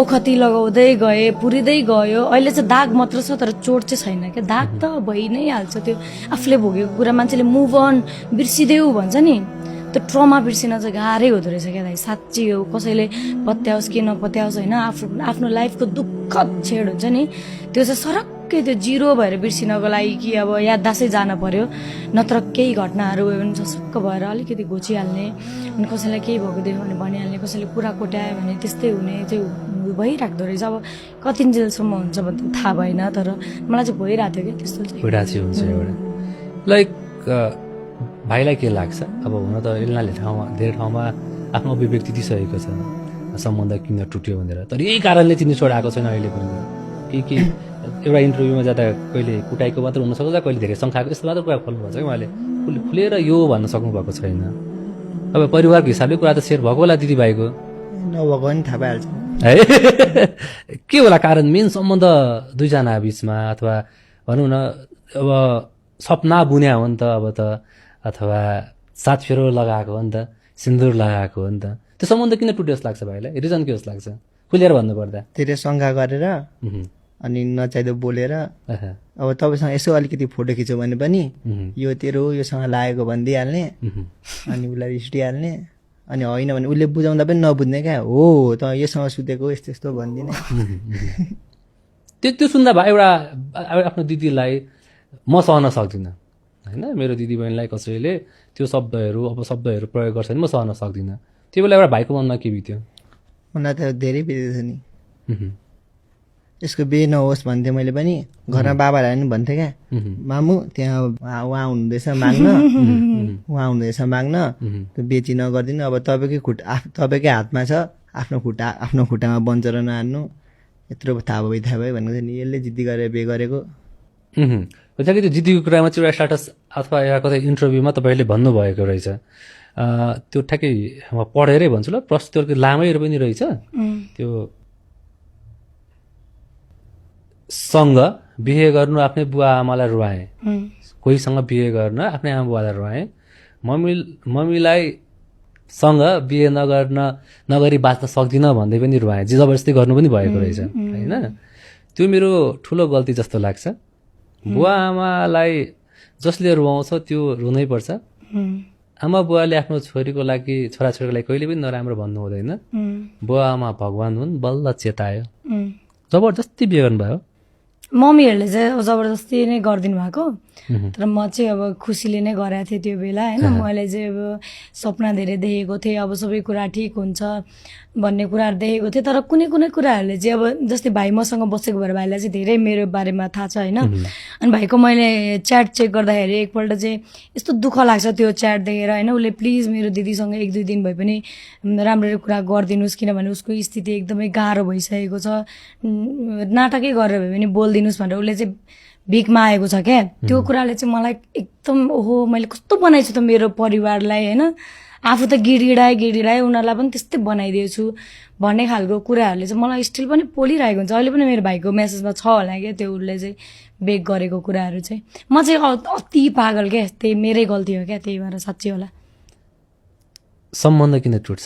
ओखती लगाउँदै गए पुरिँदै गयो अहिले चाहिँ दाग मात्र छ तर चोट चाहिँ छैन क्या दाग त भइ नै हाल्छ त्यो आफूले भोगेको कुरा मान्छेले मुभ अन बिर्सिदेऊ भन्छ नि त्यो ट्रमा बिर्सिन चाहिँ गाह्रै हुँदो रहेछ क्या दाइ साँच्ची हो कसैले पत्याओस् कि नपत्याओस् होइन आफ्नो लाइफको दुःखद छेड हुन्छ नि त्यो चाहिँ सरक्कै त्यो जिरो भएर बिर्सिनको लागि कि अब याददासै जान पर्यो नत्र केही घटनाहरू भयो भने सशक्क भएर अलिकति घोचिहाल्ने अनि कसैलाई केही भोगिदियो भने भनिहाल्ने कसैले कुरा कोट्यायो भने त्यस्तै हुने त्यो भइराख्दो रहेछ अब कतिन्जेलसम्म हुन्छ भन्ने थाहा भएन तर मलाई चाहिँ भइरहेको थियो क्या त्यस्तो चाहिँ भइरहेको हुन्छ एउटा लाइक भाइलाई के लाग्छ अब हुन त एल्नाले धेरै ठाउँमा आफ्नो अभिव्यक्ति दिइसकेको छ सम्बन्ध किन टुट्यो भनेर तर यही कारणले चिन्नु छोडाएको छैन अहिले पनि के एउटा इन्टरभ्यूमा जाँदा कहिले कुटाइको मात्र हुनसक्छ कहिले धेरै शङ्खाको यस्तो मात्र कुरा खोल्नु भएको छ कि उहाँले खुलेर यो भन्न सक्नु भएको छैन अब परिवारको हिसाबले कुरा त सेयर भएको होला दिदीभाइको नभएको नि थाहा पाइहाल्छ है के होला कारण मेन सम्बन्ध दुईजना बिचमा अथवा भनौँ न अब सपना बुन्या हो नि त अब त अथवा सात फेरो लगाएको हो नि त सिन्दुर लगाएको हो नि त त्यो सम्बन्ध किन टुट्यो जस्तो लाग्छ भाइलाई रिजन के जस्तो लाग्छ खुलेर भन्नुपर्दा धेरै शङ्का गरेर अनि नचाहिँदो बोलेर अब तपाईँसँग यसो अलिकति फोटो खिच्यो भने पनि यो तेरो योसँग लागेको भनिदिइहाल्ने अनि उसलाई रिसिहाल्ने अनि होइन भने उसले बुझाउँदा पनि नबुझ्ने क्या हो त योसँग सुतेको यस्तो यस्तो भनिदिने त्यो सुन्दा भए एउटा आफ्नो दिदीलाई म सहन सक्दिनँ होइन मेरो दिदीबहिनीलाई कसैले त्यो शब्दहरू प्रयोग गर्छ भने म सहन सक्दिनँ त्यो बेला एउटा भाइको मनमा के बित्यो मलाई त धेरै बितेको छ नि यसको बिहे नहोस् भन्थेँ मैले पनि घरमा बाबालाई पनि भन्थेँ क्या मामु त्यहाँ उहाँ हुनुहुँदैछ माग्न त्यो बेची नगरिदिनु अब तपाईँकै हातमा छ आफ्नो खुट्टामा बन्चर नहान्नु यत्रो थाहा भयो भनेको थियो नि यसले जिद्दी गरेर बिहे गरेको हुन्छ कि त्यो जिद्दीको कुरामा चाहिँ एउटा स्टाटस अथवा एउटा कतै इन्टरभ्यूमा तपाईँले भन्नुभएको रहेछ त्यो ठ्याक्कै म पढेरै भन्छु ल प्रस्तुतिहरूको लामै पनि रहेछ त्यो सँग बिहे गर्नु आफ्नै बुवा आमालाई रुवाएँ कोहीसँग बिहे गर्न आफ्नै आमा बुवालाई रुवाएँ मम्मीलाई सँग बिहे नगरी बाँच्न सक्दिनँ भन्दै पनि रुवाएँ जबरजस्ती गर्नु पनि भएको रहेछ होइन त्यो मेरो ठुलो गल्ती जस्तो लाग्छ बुवा आमालाई जसले रुवाउँछ त्यो रुनै पर्छ आमा बुवाले आफ्नो छोरीको लागि छोराछोरीको लागि कहिले पनि नराम्रो भन्नु हुँदैन बुवा आमा भगवान् हुन् बल्ल चेतायो जबरजस्ती बिहे गर्नुभयो मम्मीहरूले चाहिँ जबरजस्ती नै गरिदिनु भएको तर म चाहिँ अब खुसीले नै गराएको थिएँ त्यो बेला होइन मैले चाहिँ अब सपना धेरै देखेको थिएँ अब सबै कुरा ठिक हुन्छ भन्ने कुराहरू देखेको थिएँ तर कुनै कुराहरूले चाहिँ अब जस्तै भाइ मसँग बसेको भएर भाइलाई चाहिँ धेरै मेरो बारेमा थाहा छ होइन अनि भाइको मैले च्याट चेक गर्दाखेरि एकपल्ट चाहिँ यस्तो दुःख लाग्छ त्यो च्याट देखेर होइन उसले प्लिज मेरो दिदीसँग 1-2 दिन भए पनि राम्ररी कुरा गरिदिनुहोस् किनभने उसको स्थिति एकदमै गाह्रो भइसकेको छ नाटकै गरेर भए पनि बोलिदिनुहोस् भनेर उसले चाहिँ भिखमा आएको छ क्या त्यो कुराले चाहिँ मलाई एकदम ओहो मैले कस्तो बनाइछु त मेरो परिवारलाई होइन आफू त गिडिडाए उनीहरूलाई पनि त्यस्तै बनाइदिएछु भन्ने खालको कुराहरूले चाहिँ मलाई स्टिल पनि पोलिरहेको हुन्छ अहिले पनि मेरो भाइको मेसेजमा छ होला क्या त्यो उसले चाहिँ बेक गरेको कुराहरू चाहिँ म चाहिँ अति पागल क्या त्यही मेरै गल्ती हो क्या त्यही भएर साँच्चै होला सम्बन्ध किन टुट्छ